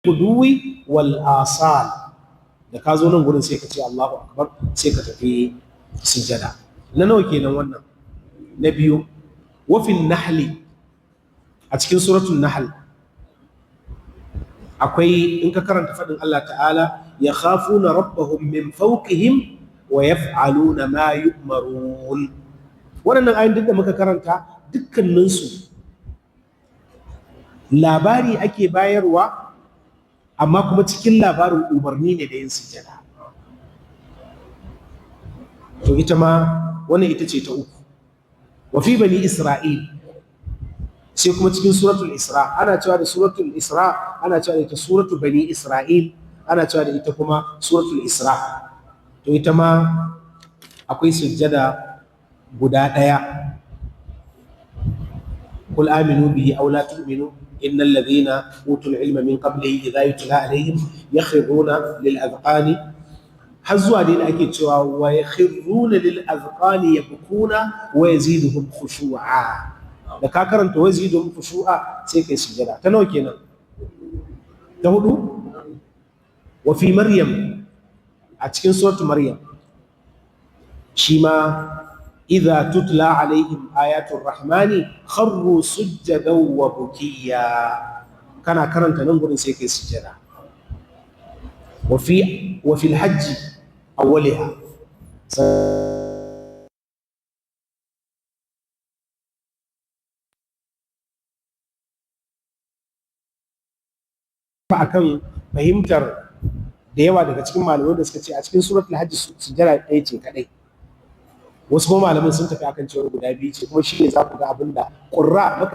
Guduwi wal asal, da ka zo nan gurin sai ka ce Allahu akbar, sai ka tafi sujada. Na nawa kenan wannan? Na biyu. Wa fil nahli, a cikin suratul nahl akwai, in ka karanta faɗin Allah ta'ala, ya khafuna rabbahum min fawqihim wa yaf'aluna ma yu'marun. Waɗannan ayoyin duk da muka karanta, dukkaninsu labari ake bayarwa, amma kuma cikin labarin umarni ne da yin sujada. To ita ma wannan ita ce ta uku. Wa fi bani isra'il, sai kuma cikin suratul isra. Ana cewa da suratul isra, ana cewa da ita suratul bani isra'il, ana cewa da ita kuma suratul isra. To ita ma akwai sujjada guda ɗaya. Qul aminu bihi aw la tu'minu innal ladhina utul ilma min qablihi idha yutla alaihim yakhruna lil azqani, har zuwa dai da ake cewa wa yakhruna lil azqani yabkuna wa yaziduhum khushu'a. Da ka karanta wa yaziduhum khushu'a sai kai sujjada. Ta nawa kenan? Ta hudu. Wa fi maryam, a cikin suratul maryam shi ma, idza tutla alaihim ayatul rahmani kharru sujjadan wa bukiya. Kana karanta nan gurin sai kai sujjada. Wa fi alhajj awwaliha. Akan fahimtar da yawa daga cikin malamai da suka ce a cikin suratul hajj sujjada ɗaya ce kadai, wasu kuma malaman sun tafi akan cewa guda biyu ce. Kuma shine za ku ga abin da ƙurra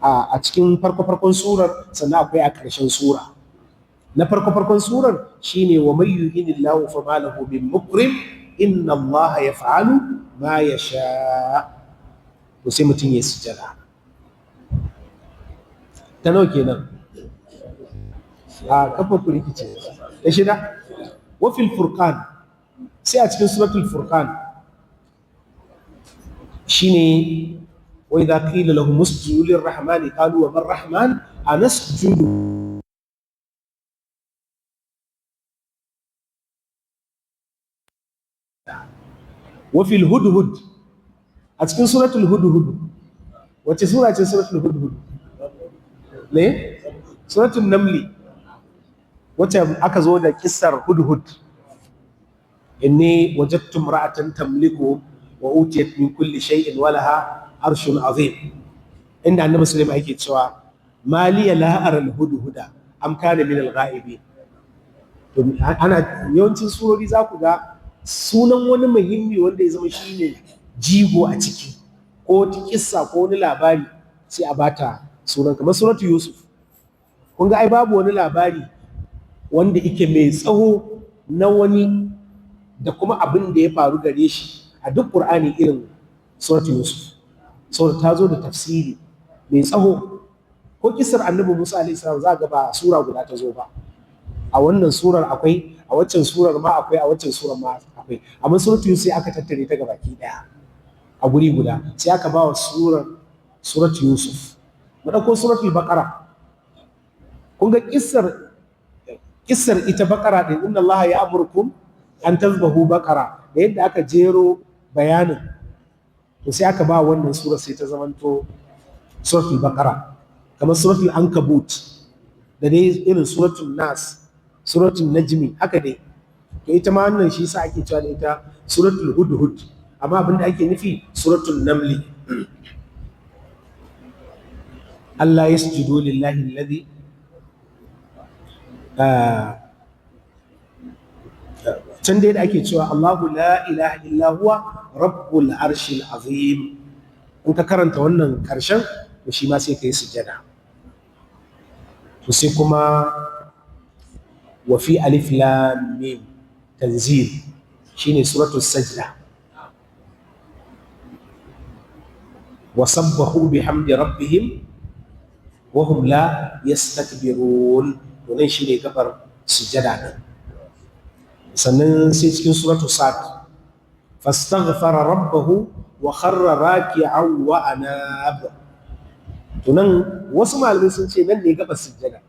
a cikin farko-farkon surar, sannan akwai a ƙarshen sura. Na farko-farkon surar shine wa may yuhinillahu fama lahu min mukrim inna Allaha yaf'alu ma yasha. To sai mutum ya sujjada. Ta nawa kenan? A kafa ku rikice. Ta shida. Wa fil furqan, sai a cikin suratul furqan shine wa idha qila lahum usjudu lirrahmani qalu wa man rahman anasjudu wa fil hudhud, a cikin suratul hudhud. Wace sura ce suratul hudhud ne? Suratul namli, wacce aka zo da kissar hudhud. Inni wajadtu imra'atan tamliku wa utiyat min kulli shay'in wa laha arshun azim, inda annabi sulaiman yake cewa maliya la ara al-hudhuda am kana min al-ghaibin. To ana yawancin surori za ku ga sunan wani muhimmi wanda ya zama shine jigo a ciki, ko wata kissa ko wani labari, sai a bata sunan, kamar suratu yusuf. Kun ga ai babu wani labari wanda yake mai tsawo na wani da kuma abin da ya faru gare shi a duk ƙur'ani irin suratu yusuf, saboda ta zo da tafsiri mai tsawo. Ko kisar annabi musa alaihi salam, za ga ba sura guda ta zo ba. A wannan surar akwai, a waccan surar ma akwai, a waccan surar ma akwai, amma suratu yusuf sai aka tattare ta gabaki daya a guri guda, sai aka ba wa surar suratu yusuf. Mu ɗauko suratul baqara. Kun ga kissar ita baqara din, inna allaha ya'murukum an tazbahu baqara, da yadda aka jero bayanin, to sai aka ba wannan sura, sai ta zamanto suratul baqara. Kamar suratul ankabut da dai irin suratul nas, suratul najmi, haka dai. To ita ma wannan shi yasa ake cewa da ita suratul hudhud, amma abin da ake nufi suratul namli. Allah yasjudu lillahi alladhi. Can dai da ake cewa Allahu la ilaha illa huwa rabbul arshil azim. In ka karanta wannan karshen, to shi ma sai ka yi sujada. To sai kuma wa fi alif lam mim tanzil, shine suratul sajda. Wa sabbahu bihamdi rabbihim wa hum la yastakbirun. To nan shine gabar sujada din. Sannan sai cikin suratul sad, fastaghfara rabbahu wa kharra raki'an wa anab. To nan wasu malamai sun ce nan ne gaba sujjada,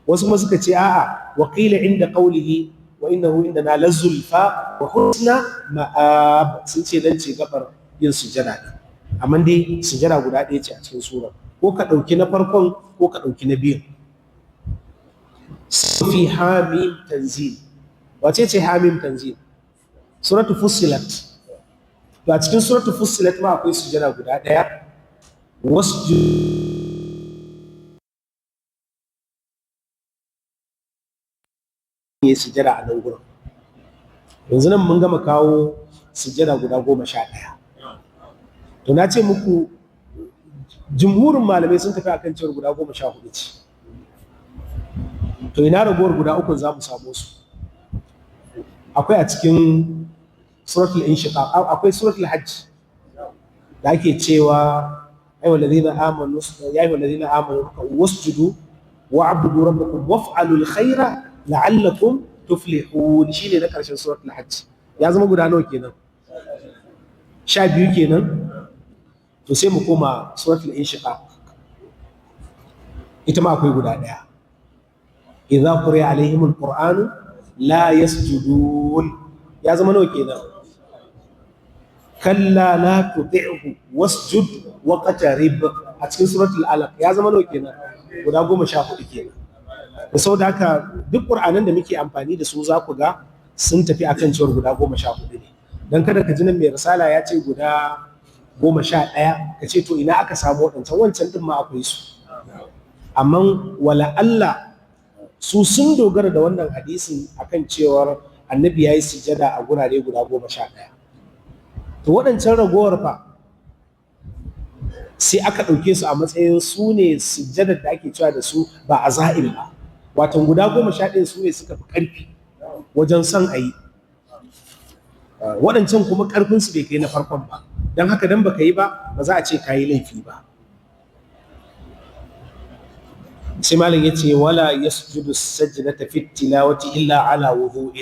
wasu kuma suka ce a'a, wa qila inda qawlihi wa innahu indana lazulfa wa husna ma'ab, sun ce nan ce gabar yin sujjada din. Amma dai sujjada guda ɗaya ce a cikin sura, ko ka ɗauki na farkon ko ka ɗauki na biyun. Fi hamim tanzil, wace ce hamim tanzil? Suratu fussilat. To a cikin suratu fussilat ma akwai sujjada guda ɗaya. Wasu ya sujjada a nan gurin. Yanzu nan mun gama kawo sujjada guda 11. To na ce muku jumhurin malamai sun tafi akan cewar guda 14 ce. To ina ragowar guda 3 za mu samu su? Akwai a cikin suratul inshiqaq, akwai suratul hajj da ake cewa ayyuhal ladina amanu ya ayyuhal ladina amanu wasjudu wa'budu rabbakum waf'alul khaira la'allakum tuflihun. Shine na karshen suratul hajj. Ya zama guda nawa kenan? 12 kenan. To sai mu koma suratul inshiqaq, ita ma akwai guda ɗaya. Idza quri'a alaihimul qur'anu la yasjudun. Ya zama nawa kenan? Kalla la tuti'hu wasjud waqtarib a cikin suratul alaq. Ya zama nawa kenan? Guda 14 kenan. Da saboda haka duk qur'anan da muke amfani da su za ku ga sun tafi akan cewar guda 14 ne. Dan kada ka ji nan mai risala ya ce guda 11, ka ce to ina aka samu waɗancan, wancan din ma akwai su. Amma wala Allah su sun dogara da wannan hadisin akan cewar annabi ya yi sujada a gurare guda 11. To waɗancan ragowar fa sai aka ɗauke su a matsayin su ne sujadar da ake cewa da su ba a za'il ba. Watan guda 11 su ne suka fi ƙarfi wajen son a yi. Waɗancan kuma ƙarfinsu bai kai na farkon ba. Don haka don baka yi ba, ba za a ce ka yi laifi ba. Sai malam ya ce wala yasjudu sajdata fi tilawati illa ala wudu'in.